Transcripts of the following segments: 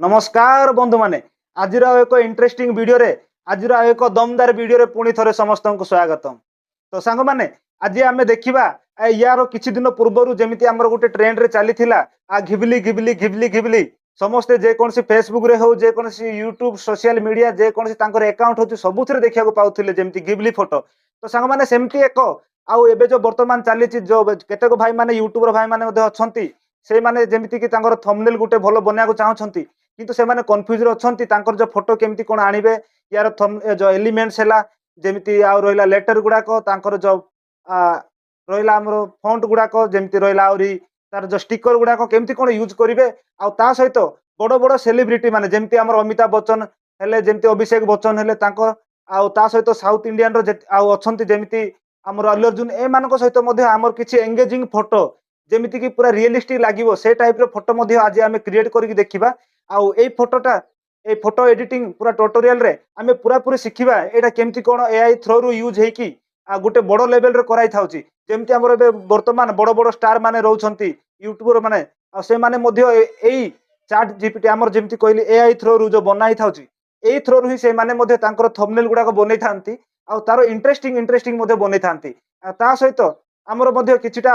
ନମସ୍କାର ବନ୍ଧୁମାନେ, ଆଜିର ଆଉ ଏକ ଇଣ୍ଟରେଷ୍ଟିଂ ଭିଡ଼ିଓରେ, ଆଜିର ଆଉ ଏକ ଦମଦାର ଭିଡ଼ିଓରେ ପୁଣି ଥରେ ସମସ୍ତଙ୍କୁ ସ୍ୱାଗତମ। ତ ସାଙ୍ଗମାନେ, ଆଜି ଆମେ ଦେଖିବା ୟାର କିଛି ଦିନ ପୂର୍ବରୁ ଯେମିତି ଆମର ଗୋଟେ ଟ୍ରେଣ୍ଡରେ ଚାଲିଥିଲା ଆ ଘିବଲି ଘିବଲି ଘିବଲି ଘିବଲି, ସମସ୍ତେ ଯେକୌଣସି ଫେସବୁକରେ ହଉ, ଯେକୌଣସି ୟୁଟ୍ୟୁବ, ସୋସିଆଲ ମିଡ଼ିଆ, ଯେକୌଣସି ତାଙ୍କର ଆକାଉଣ୍ଟ ହଉଛି, ସବୁଥିରେ ଦେଖିବାକୁ ପାଉଥିଲେ ଯେମିତି ଘିବଲି ଫଟୋ। ତ ସାଙ୍ଗମାନେ, ସେମିତି ଏକ ଆଉ ଏବେ ଯୋଉ ବର୍ତ୍ତମାନ ଚାଲିଛି, ଯୋଉ କେତେକ ଭାଇମାନେ, ୟୁଟ୍ୟୁବର ଭାଇମାନେ ମଧ୍ୟ ଅଛନ୍ତି, ସେଇମାନେ ଯେମିତିକି ତାଙ୍କର ଥମ୍ବନେଲ୍ ଗୋଟେ ଭଲ ବନେଇବାକୁ ଚାହୁଁଛନ୍ତି, କିନ୍ତୁ ସେମାନେ କନଫ୍ୟୁଜରେ ଅଛନ୍ତି ତାଙ୍କର ଯୋଉ ଫଟୋ କେମିତି କ'ଣ ଆଣିବେ। ୟାର ଯୋଉ ଏଲିମେଣ୍ଟସ ହେଲା, ଯେମିତି ଆଉ ରହିଲା ଲେଟର ଗୁଡାକ, ତାଙ୍କର ଯୋଉ ରହିଲା ଆମର ଫଣ୍ଟ ଗୁଡାକ, ଯେମିତି ରହିଲା ଆହୁରି ତାର ଯୋଉ ଷ୍ଟିକର ଗୁଡାକ କେମିତି କ'ଣ ୟୁଜ୍ କରିବେ। ଆଉ ତା ସହିତ ବଡ଼ ବଡ଼ ସେଲିବ୍ରିଟି ମାନେ, ଯେମିତି ଆମର ଅମିତାଭ ବଚ୍ଚନ ହେଲେ, ଯେମିତି ଅଭିଷେକ ବଚ୍ଚନ ହେଲେ ତାଙ୍କ, ଆଉ ତା ସହିତ ସାଉଥ ଇଣ୍ଡିଆନର ଆଉ ଅଛନ୍ତି ଯେମିତି ଆମର ଅଲ୍ଲୁ ଅର୍ଜୁନ, ଏମାନଙ୍କ ସହିତ ମଧ୍ୟ ଆମର କିଛି ଏଙ୍ଗେଜିଂ ଫଟୋ, ଯେମିତିକି ପୁରା ରିଏଲିଷ୍ଟିକ ଲାଗିବ, ସେ ଟାଇପର ଫଟୋ ମଧ୍ୟ ଆଜି ଆମେ କ୍ରିଏଟ୍ କରିକି ଦେଖିବା। ଆଉ ଏଇ ଫଟୋଟା, ଏଇ ଫଟୋ ଏଡିଟିଂ ପୁରା ଟ୍ୟୁଟୋରିଆଲରେ ଆମେ ପୁରାପୁରି ଶିଖିବା ଏଇଟା କେମିତି କ'ଣ ଏଆଇ ଥ୍ରୋରୁ ୟୁଜ୍ ହେଇକି ଆଉ ଗୋଟେ ବଡ଼ ଲେଭେଲରେ କରାଇଥାଉଛି। ଯେମିତି ଆମର ଏବେ ବର୍ତ୍ତମାନ ବଡ଼ ବଡ଼ ଷ୍ଟାର ମାନେ ରହୁଛନ୍ତି, ୟୁଟ୍ୟୁବର ମାନେ, ଆଉ ସେମାନେ ମଧ୍ୟ ଏଇ ଚାଟ୍ ଜିପିଟି, ଆମର ଯେମିତି କହିଲି ଏଆଇ ଥ୍ରୋରୁ ଯୋଉ ବନା ହେଇଥାଉଛି, ଏଇ ଥ୍ରୋରୁ ହିଁ ସେମାନେ ମଧ୍ୟ ତାଙ୍କର ଥମ୍ବନେଲ୍ ଗୁଡାକ ବନେଇଥାନ୍ତି ଆଉ ତାର ଇଣ୍ଟରେଷ୍ଟିଂ ଇଣ୍ଟରେଷ୍ଟିଂ ମଧ୍ୟ ବନେଇଥାନ୍ତି। ଆଉ ତା ସହିତ ଆମର ମଧ୍ୟ କିଛିଟା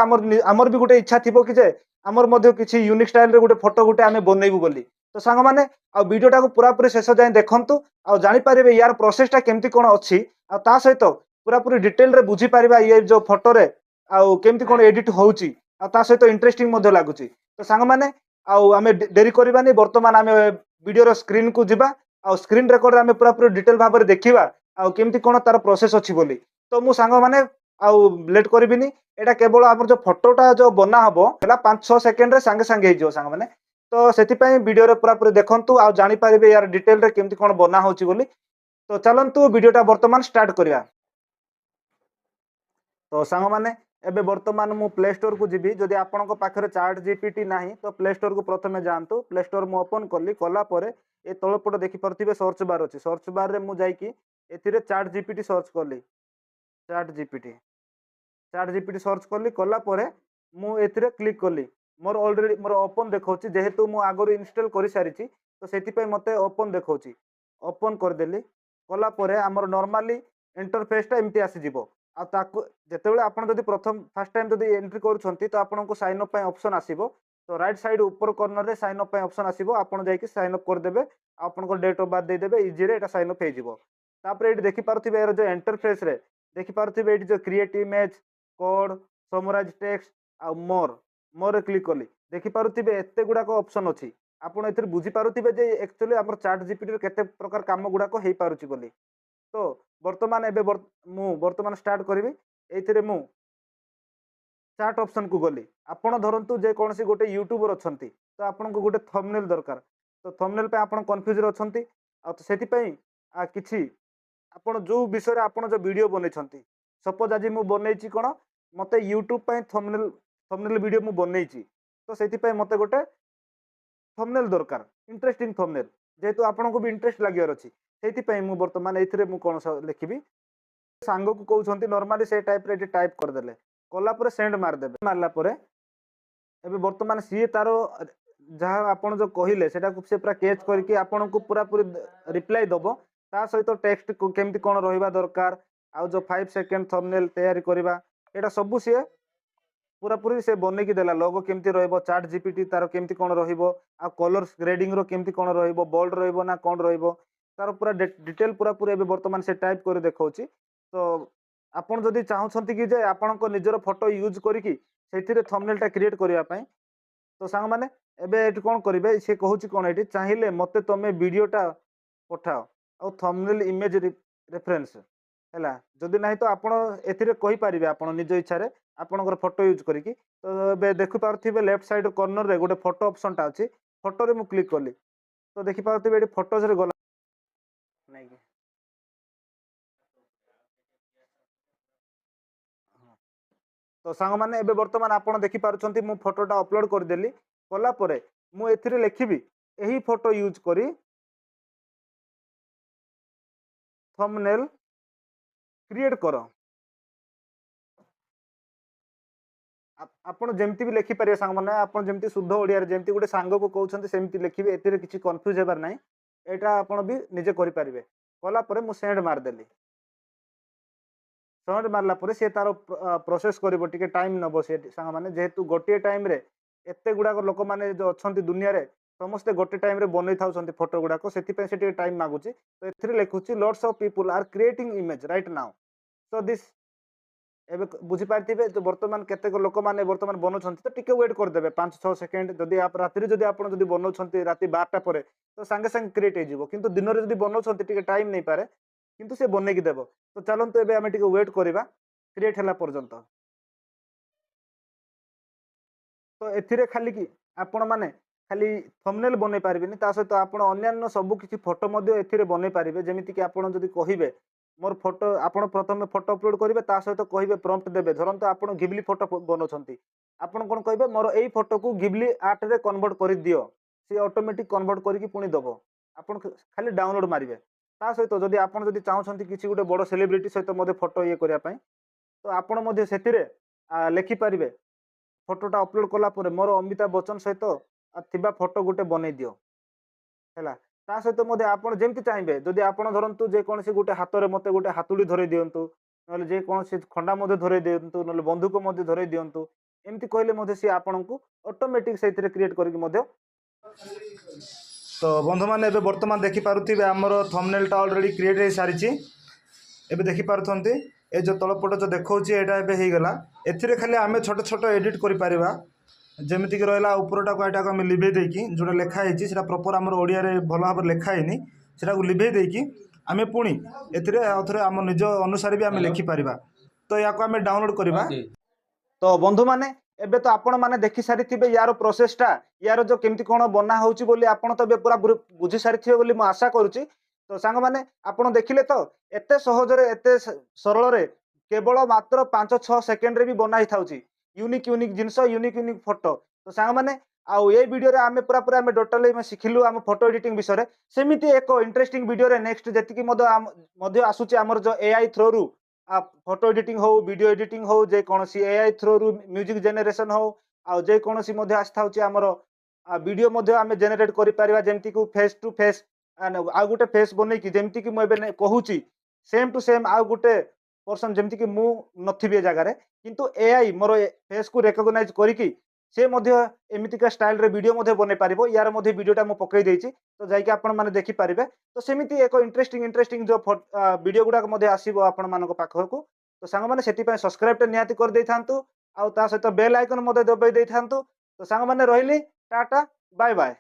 ଆମର ବି ଗୋଟେ ଇଚ୍ଛା ଥିବ କି ଯେ ଆମର ମଧ୍ୟ କିଛି ୟୁନିକ୍ ଷ୍ଟାଇଲରେ ଗୋଟେ ଫଟୋ ଗୋଟେ ଆମେ ବନେଇବୁ ବୋଲି। ତ ସାଙ୍ଗମାନେ, ଆଉ ଭିଡ଼ିଓଟାକୁ ପୁରାପୁରି ଶେଷ ଯାଏଁ ଦେଖନ୍ତୁ ଆଉ ଜାଣିପାରିବେ ୟାର ପ୍ରୋସେସଟା କେମିତି କ'ଣ ଅଛି, ଆଉ ତା ସହିତ ପୁରାପୁରି ଡିଟେଲରେ ବୁଝିପାରିବା ଇଏ ଯୋଉ ଫଟୋରେ ଆଉ କେମିତି କ'ଣ ଏଡିଟ୍ ହଉଛି, ଆଉ ତା ସହିତ ଇଣ୍ଟରେଷ୍ଟିଂ ମଧ୍ୟ ଲାଗୁଛି। ତ ସାଙ୍ଗମାନେ, ଆଉ ଆମେ ଡେରି କରିବାନି, ବର୍ତ୍ତମାନ ଆମେ ଭିଡ଼ିଓର ସ୍କ୍ରିନ୍କୁ ଯିବା ଆଉ ସ୍କ୍ରିନ୍ ରେକର୍ଡରେ ଆମେ ପୁରାପୁରି ଡିଟେଲ ଭାବରେ ଦେଖିବା ଆଉ କେମିତି କ'ଣ ତାର ପ୍ରୋସେସ ଅଛି ବୋଲି। ତ ମୁଁ ସାଙ୍ଗମାନେ ଆଉ ଲେଟ୍ କରିବିନି। ଏଇଟା କେବଳ ଆମର ଯୋଉ ଫଟୋଟା ଯୋଉ ବନା ହବ ହେଲା 5-6 ସେକେଣ୍ଡରେ ସାଙ୍ଗେ ସାଙ୍ଗେ ହେଇଯିବ ସାଙ୍ଗମାନେ। ତ ସେଥିପାଇଁ ଭିଡ଼ିଓରେ ପୁରାପୁରି ଦେଖନ୍ତୁ ଆଉ ଜାଣିପାରିବେ ୟାର ଡିଟେଲରେ କେମିତି କ'ଣ ବନା ହଉଛି ବୋଲି। ତ ଚାଲନ୍ତୁ, ଭିଡ଼ିଓଟା ବର୍ତ୍ତମାନ ଷ୍ଟାର୍ଟ କରିବା। ତ ସାଙ୍ଗମାନେ, ଏବେ ବର୍ତ୍ତମାନ ମୁଁ ପ୍ଲେ ଷ୍ଟୋରକୁ ଯିବି। ଯଦି ଆପଣଙ୍କ ପାଖରେ ଚାଟ୍ ଜିପିଟି ନାହିଁ, ତ ପ୍ଲେ ଷ୍ଟୋରକୁ ପ୍ରଥମେ ଯାଆନ୍ତୁ। ପ୍ଲେ ଷ୍ଟୋର ମୁଁ ଓପନ୍ କଲି। କଲା ପରେ ଏ ତଳ ପଟ ଦେଖିପାରୁଥିବେ ସର୍ଚ୍ଚ ବାର୍ ଅଛି। ସର୍ଚ୍ଚ ବାର୍ରେ ମୁଁ ଯାଇକି ଏଥିରେ ଚାଟ୍ ଜିପିଟି ସର୍ଚ୍ଚ କଲି। Chat GPT, chat GPT search କଲି। କଲା ପରେ ମୁଁ ଏଥିରେ କ୍ଲିକ୍ କଲି। ମୋର ଅଲରେଡ଼ି ମୋର ଓପନ୍ ଦେଖାଉଛି, ଯେହେତୁ ମୁଁ ଆଗରୁ ଇନଷ୍ଟଲ୍ କରିସାରିଛି, ତ ସେଥିପାଇଁ ମୋତେ ଓପନ୍ ଦେଖାଉଛି। ଓପନ୍ କରିଦେଲି। କଲା ପରେ ଆମର ନର୍ମାଲି ଇଣ୍ଟରଫେସ୍ଟା ଏମିତି ଆସିଯିବ। ଆଉ ତାକୁ ଯେତେବେଳେ ଆପଣ ଯଦି ପ୍ରଥମ ଫାର୍ଷ୍ଟ ଟାଇମ୍ ଯଦି ଏଣ୍ଟ୍ରି କରୁଛନ୍ତି, ତ ଆପଣଙ୍କୁ ସାଇନ୍ ଅପ୍ ପାଇଁ ଅପସନ୍ ଆସିବ। ତ ରାଇଟ୍ ସାଇଡ୍ ଉପର କର୍ଣ୍ଣରରେ ସାଇନ୍ ଅପ୍ ପାଇଁ ଅପସନ୍ ଆସିବ। ଆପଣ ଯାଇକି ସାଇନ୍ ଅପ୍ କରିଦେବେ ଆଉ ଆପଣଙ୍କ ଡେଟ୍ ଅଫ୍ ବାର୍ଥ ଦେଇଦେବେ, ଇଜିରେ ଏଇଟା ସାଇନ୍ ଅପ୍ ହେଇଯିବ। ତାପରେ ଏଇଠି ଦେଖିପାରୁଥିବେ, ଏହାର ଯେଉଁ ଇଣ୍ଟରଫେସ୍ରେ ଦେଖିପାରୁଥିବେ, ଏଇଠି ଯେଉଁ କ୍ରିଏଟ୍ ଇମେଜ୍, କୋଡ୍, ସମରାଇଜ୍ ଟେକ୍ସଟ ଆଉ ମୋର୍। ମୋରରେ କ୍ଲିକ୍ କଲି। ଦେଖିପାରୁଥିବେ ଏତେ ଗୁଡ଼ାକ ଅପସନ୍ ଅଛି। ଆପଣ ଏଥିରେ ବୁଝିପାରୁଥିବେ ଯେ ଆକ୍ଚୁଆଲି ଆମର ଚାଟ୍ ଜିପିଟିର କେତେ ପ୍ରକାର କାମ ଗୁଡ଼ାକ ହେଇପାରୁଛି ବୋଲି। ତ ବର୍ତ୍ତମାନ ଏବେ ମୁଁ ବର୍ତ୍ତମାନ ଷ୍ଟାର୍ଟ କରିବି। ଏଇଥିରେ ମୁଁ ଚାଟ୍ ଅପସନ୍କୁ ଗଲି। ଆପଣ ଧରନ୍ତୁ ଯେକୌଣସି ଗୋଟେ ୟୁଟ୍ୟୁବର ଅଛନ୍ତି, ତ ଆପଣଙ୍କୁ ଗୋଟେ ଥମ୍ବନେଲ୍ ଦରକାର। ତ ଥମ୍ବନେଲ୍ ପାଇଁ ଆପଣ କନଫ୍ୟୁଜରେ ଅଛନ୍ତି, ଆଉ ତ ସେଥିପାଇଁ କିଛି ଆପଣ ଯେଉଁ ବିଷୟରେ ଆପଣ ଯେଉଁ ଭିଡ଼ିଓ ବନେଇଛନ୍ତି, ସପୋଜ ଆଜି ମୁଁ ବନେଇଛି କ'ଣ, ମୋତେ ୟୁଟ୍ୟୁବ ପାଇଁ ଥମ୍ବନେଲ୍ ଭିଡ଼ିଓ ମୁଁ ବନେଇଛି, ତ ସେଥିପାଇଁ ମୋତେ ଗୋଟେ ଥମ୍ବନେଲ୍ ଦରକାର, ଇଣ୍ଟରେଷ୍ଟିଂ ଥମ୍ବନେଲ୍, ଯେହେତୁ ଆପଣଙ୍କୁ ବି ଇଣ୍ଟରେଷ୍ଟ ଲାଗିବାର ଅଛି। ସେଇଥିପାଇଁ ମୁଁ ବର୍ତ୍ତମାନ ଏଇଥିରେ ମୁଁ କ'ଣ ଲେଖିବି, ସାଙ୍ଗକୁ କହୁଛନ୍ତି, ନର୍ମାଲି ସେ ଟାଇପ୍ରେ ଏଠି ଟାଇପ୍ କରିଦେଲେ। କଲା ପରେ ସେଣ୍ଡ ମାରିଦେବେ। ମାରିଲା ପରେ ଏବେ ବର୍ତ୍ତମାନ ସିଏ ତାର ଯାହା ଆପଣ ଯେଉଁ କହିଲେ, ସେଟାକୁ ସେ ପୁରା କେଚ୍ କରିକି ଆପଣଙ୍କୁ ପୁରାପୁରି ରିପ୍ଲାଏ ଦେବ। ତା ସହିତ ଟେକ୍ସଟ କେମିତି କ'ଣ ରହିବା ଦରକାର ଆଉ ଯେଉଁ 5 ସେକେଣ୍ଡ ଥମ୍ବନେଲ୍ ତିଆରି କରିବା, ଏଇଟା ସବୁ ସିଏ ପୁରାପୁରି ସେ ବନେଇକି ଦେଲା। ଲୋଗୋ କେମିତି ରହିବ, ଚାଟ୍ ଜିପିଟି ତାର କେମିତି କ'ଣ ରହିବ, ଆଉ କଲର୍ ଗ୍ରେଡିଂର କେମିତି କ'ଣ ରହିବ, ବୋଲ୍ଡ ରହିବ ନା କ'ଣ ରହିବ, ତାର ପୁରା ଡିଟେଲ ପୁରାପୁରି ଏବେ ବର୍ତ୍ତମାନ ସେ ଟାଇପ୍ କରି ଦେଖାଉଛି। ତ ଆପଣ ଯଦି ଚାହୁଁଛନ୍ତି କି ଯେ ଆପଣଙ୍କ ନିଜର ଫଟୋ ୟୁଜ୍ କରିକି ସେଥିରେ ଥମ୍ବନେଲ୍ଟା କ୍ରିଏଟ୍ କରିବା ପାଇଁ, ତ ସାଙ୍ଗମାନେ, ଏବେ ଏଠି କ'ଣ କରିବେ? ସେ କହୁଛି କ'ଣ ଏଠି, ଚାହିଁଲେ ମୋତେ ତମେ ଭିଡ଼ିଓଟା ପଠାଅ ଆଉ ଥମ୍ବନେଲ୍ ଇମେଜ୍ ରେଫରେନ୍ସ ହେଲା। ଯଦି ନାହିଁ, ତ ଆପଣ ଏଥିରେ କହିପାରିବେ ଆପଣ ନିଜ ଇଚ୍ଛାରେ ଆପଣଙ୍କର ଫଟୋ ୟୁଜ୍ କରିକି। ତ ଏବେ ଦେଖିପାରୁଥିବେ ଲେଫ୍ଟ ସାଇଡ୍ କର୍ଣ୍ଣରରେ ଗୋଟେ ଫଟୋ ଅପସନ୍ଟା ଅଛି। ଫଟୋରେ ମୁଁ କ୍ଲିକ୍ କଲି, ତ ଦେଖିପାରୁଥିବେ ଏଠି ଫଟୋଜରେ ଗଲା ନାଇଁ। ତ ସାଙ୍ଗମାନେ, ଏବେ ବର୍ତ୍ତମାନ ଆପଣ ଦେଖିପାରୁଛନ୍ତି ମୁଁ ଫଟୋଟା ଅପଲୋଡ଼ କରିଦେଲି। କଲା ପରେ ମୁଁ ଏଥିରେ ଲେଖିବି, ଏହି ଫଟୋ ୟୁଜ୍ କରି ଥମ୍ବନେଲ୍ କ୍ରିଏଟ୍ କର। ଆପଣ ଯେମିତି ବି ଲେଖିପାରିବେ ସାଙ୍ଗମାନେ। ଆପଣ ଯେମିତି ଶୁଦ୍ଧ ଓଡ଼ିଆରେ ଯେମିତି ଗୋଟେ ସାଙ୍ଗକୁ କହୁଛନ୍ତି, ସେମିତି ଲେଖିବେ। ଏଥିରେ କିଛି କନଫ୍ୟୁଜ୍ ହେବାର ନାହିଁ। ଏଇଟା ଆପଣ ବି ନିଜେ କରିପାରିବେ। କଲା ପରେ ମୁଁ ସେଣ୍ଡ ମାରିଦେଲି। ସେଣ୍ଡ ମାରିଲା ପରେ ସିଏ ତାର ପ୍ରୋସେସ୍ କରିବ, ଟିକେ ଟାଇମ୍ ନେବ ସେ ସାଙ୍ଗମାନେ। ଯେହେତୁ ଗୋଟିଏ ଟାଇମ୍ରେ ଏତେ ଗୁଡ଼ାକ ଲୋକମାନେ ଯେଉଁ ଅଛନ୍ତି ଦୁନିଆରେ, ସମସ୍ତେ ଗୋଟେ ଟାଇମ୍ରେ ବନେଇ ଥାଉଛନ୍ତି ଫଟୋ ଗୁଡ଼ାକ, ସେଥିପାଇଁ ସେ ଟିକେ ଟାଇମ୍ ମାଗୁଛି। ତ ଏଥିରେ ଲେଖୁଛି, "Lots of people are creating image right now." ତ this ଏବେ ବୁଝିପାରିଥିବେ ତ ବର୍ତ୍ତମାନ କେତେକ ଲୋକମାନେ ବର୍ତ୍ତମାନ ବନଉଛନ୍ତି। ତ ଟିକେ ୱେଟ୍ କରିଦେବେ 5-6 ସେକେଣ୍ଡ। ଯଦି ରାତିରେ ଯଦି ଆପଣ ଯଦି ବନଉଛନ୍ତି ରାତି 12ଟା ପରେ, ତ ସାଙ୍ଗେ ସାଙ୍ଗେ କ୍ରିଏଟ୍ ହେଇଯିବ। କିନ୍ତୁ ଦିନରେ ଯଦି ବନଉଛନ୍ତି, ଟିକେ ଟାଇମ୍ ନେଇପାରେ, କିନ୍ତୁ ସେ ବନେଇକି ଦେବ। ତ ଚାଲନ୍ତୁ, ଏବେ ଆମେ ଟିକେ ୱେଟ୍ କରିବା କ୍ରିଏଟ୍ ହେଲା ପର୍ଯ୍ୟନ୍ତ। ତ ଏଥିରେ ଖାଲି କି ଆପଣମାନେ ଖାଲି ଥମ୍ବନେଲ୍ ବନେଇ ପାରିବେନି, ତା ସହିତ ଆପଣ ଅନ୍ୟାନ୍ୟ ସବୁ କିଛି ଫଟୋ ମଧ୍ୟ ଏଥିରେ ବନେଇ ପାରିବେ। ଯେମିତିକି ଆପଣ ଯଦି କହିବେ ମୋର ଫଟୋ, ଆପଣ ପ୍ରଥମେ ଫଟୋ ଅପଲୋଡ଼ କରିବେ, ତା ସହିତ କହିବେ, ପ୍ରମ୍ପ୍ଟ ଦେବେ। ଧରନ୍ତୁ ଆପଣ ଘିବଲି ଫଟୋ ବନାଉଛନ୍ତି, ଆପଣ କ'ଣ କହିବେ, ମୋର ଏଇ ଫଟୋକୁ ଘିବଲି ଆର୍ଟରେ କନଭର୍ଟ କରିଦିଅ। ସିଏ ଅଟୋମେଟିକ୍ କନଭର୍ଟ କରିକି ପୁଣି ଦେବ। ଆପଣ ଖାଲି ଡାଉନଲୋଡ଼ ମାରିବେ। ତା ସହିତ ଯଦି ଆପଣ ଯଦି ଚାହୁଁଛନ୍ତି କିଛି ଗୋଟେ ବଡ଼ ସେଲିବ୍ରିଟି ସହିତ ମଧ୍ୟ ଫଟୋ ଇଏ କରିବା ପାଇଁ, ତ ଆପଣ ମଧ୍ୟ ସେଥିରେ ଲେଖିପାରିବେ। ଫଟୋଟା ଅପଲୋଡ଼ କଲା ପରେ ମୋର ଅମିତାଭ ବଚ୍ଚନ ସହିତ ଥିବା ଫଟୋ ଗୋଟେ ବନେଇ ଦିଅ, ହେଲା। ତା ସହିତ ମଧ୍ୟ ଆପଣ ଯେମିତି ଚାହିଁବେ, ଯଦି ଆପଣ ଧରନ୍ତୁ ଯେକୌଣସି ଗୋଟେ ହାତରେ ମୋତେ ଗୋଟେ ହାତୁଡ଼ି ଧରେଇ ଦିଅନ୍ତୁ, ନହେଲେ ଯେକୌଣସି ଖଣ୍ଡା ମଧ୍ୟ ଧରେଇ ଦିଅନ୍ତୁ, ନହେଲେ ବନ୍ଧୁକ ମଧ୍ୟ ଧରେଇ ଦିଅନ୍ତୁ, ଏମିତି କହିଲେ ମଧ୍ୟ ସିଏ ଆପଣଙ୍କୁ ଅଟୋମେଟିକ୍ ସେଇଥିରେ କ୍ରିଏଟ୍ କରିକି ମଧ୍ୟ। ତ ବନ୍ଧୁମାନେ, ଏବେ ବର୍ତ୍ତମାନ ଦେଖିପାରୁଥିବେ ଆମର ଥମ୍ବନେଲ୍ଟା ଅଲରେଡ଼ି କ୍ରିଏଟ୍ ହେଇସାରିଛି। ଏବେ ଦେଖିପାରୁଛନ୍ତି, ଏ ଯେଉଁ ତଳପଟ ଯେଉଁ ଦେଖାଉଛି, ଏଇଟା ଏବେ ହେଇଗଲା। ଏଥିରେ ଖାଲି ଆମେ ଛୋଟ ଛୋଟ ଏଡ଼ିଟ୍ କରିପାରିବା। ଯେମିତିକି ରହିଲା ଉପରଟାକୁ, ଏଇଟାକୁ ଆମେ ଲିଭେଇ ଦେଇକି, ଯେଉଁଟା ଲେଖା ହେଇଛି ସେଇଟା ପ୍ରପର୍ ଆମର ଓଡ଼ିଆରେ ଭଲ ଭାବରେ ଲେଖା ହେଇନି, ସେଟାକୁ ଲିଭେଇ ଦେଇକି ଆମେ ପୁଣି ଏଥିରେ ଆଉ ଥରେ ଆମ ନିଜ ଅନୁସାରେ ବି ଆମେ ଲେଖିପାରିବା। ତ ୟାକୁ ଆମେ ଡାଉନଲୋଡ଼୍ କରିବା। ତ ବନ୍ଧୁମାନେ, ଏବେ ତ ଆପଣମାନେ ଦେଖି ସାରିଥିବେ ୟାର ପ୍ରୋସେସଟା, ୟାର ଯେଉଁ କେମିତି କ'ଣ ବନା ହେଉଛି ବୋଲି ଆପଣ ତ ଏବେ ପୁରା ବୁଝି ସାରିଥିବେ ବୋଲି ମୁଁ ଆଶା କରୁଛି। ତ ସାଙ୍ଗମାନେ, ଆପଣ ଦେଖିଲେ ତ ଏତେ ସହଜରେ, ଏତେ ସରଳରେ କେବଳ ମାତ୍ର 5-6 ସେକେଣ୍ଡରେ ବି ବନା ହେଇଥାଉଛି ୟୁନିକ୍ ୟୁନିକ୍ ଜିନିଷ, ୟୁନିକ୍ ୟୁନିକ୍ ଫଟୋ। ତ ସାଙ୍ଗମାନେ, ଆଉ ଏଇ ଭିଡ଼ିଓରେ ଆମେ ପୁରା ପୁରା ଆମେ ଟୋଟାଲି ଆମେ ଶିଖିଲୁ ଆମ ଫଟୋ ଏଡିଟିଂ ବିଷୟରେ। ସେମିତି ଏକ ଇଣ୍ଟରେଷ୍ଟିଂ ଭିଡ଼ିଓରେ ନେକ୍ସଟ ଯେତିକି ମଧ୍ୟ ମଧ୍ୟ ଆସୁଛି, ଆମର ଯେଉଁ ଏଆଇ ଥ୍ରୋରୁ ଫଟୋ ଏଡିଟିଂ ହଉ, ଭିଡ଼ିଓ ଏଡିଟିଂ ହଉ, ଯେକୌଣସି ଏଆଇ ଥ୍ରୋରୁ ମ୍ୟୁଜିକ୍ ଜେନେରେସନ୍ ହଉ, ଆଉ ଯେକୌଣସି ମଧ୍ୟ ଆସିଥାଉଛି ଆମର ଭିଡ଼ିଓ ମଧ୍ୟ ଆମେ ଜେନେରେଟ୍ କରିପାରିବା। ଯେମିତିକି ଫେସ୍ ଟୁ ଫେସ୍ ଆଉ ଗୋଟେ ଫେସ୍ ବନେଇକି, ଯେମିତିକି ମୁଁ ଏବେ କହୁଛି, ସେମ୍ ଟୁ ସେମ୍ ଆଉ ଗୋଟେ ପର୍ସନ୍, ଯେମିତିକି ମୁଁ ନଥିବି ଏ ଜାଗାରେ, କିନ୍ତୁ ଏଆଇ ମୋର ଫେସ୍କୁ ରେକଗ୍ନାଇଜ୍ କରିକି ସେ ମଧ୍ୟ ଏମିତିକା ଷ୍ଟାଇଲରେ ଭିଡ଼ିଓ ମଧ୍ୟ ବନେଇ ପାରିବ। ୟାର ମଧ୍ୟ ଭିଡ଼ିଓଟା ମୁଁ ପକେଇ ଦେଇଛି, ତ ଯାଇକି ଆପଣମାନେ ଦେଖିପାରିବେ। ତ ସେମିତି ଏକ ଇଣ୍ଟରେଷ୍ଟିଂ ଇଣ୍ଟରେଷ୍ଟିଂ ଯେଉଁ ଭିଡ଼ିଓ ଗୁଡ଼ାକ ମଧ୍ୟ ଆସିବ ଆପଣମାନଙ୍କ ପାଖକୁ। ତ ସାଙ୍ଗମାନେ, ସେଥିପାଇଁ ସବସ୍କ୍ରାଇବଟା ନିହାତି କରିଦେଇଥାନ୍ତୁ ଆଉ ତା ସହିତ ବେଲ୍ ଆଇକନ୍ ମଧ୍ୟ ଦବାଇ ଦେଇଥାନ୍ତୁ। ତ ସାଙ୍ଗମାନେ, ରହିଲି, ଟାଟା, ବାଏ ବାଏ।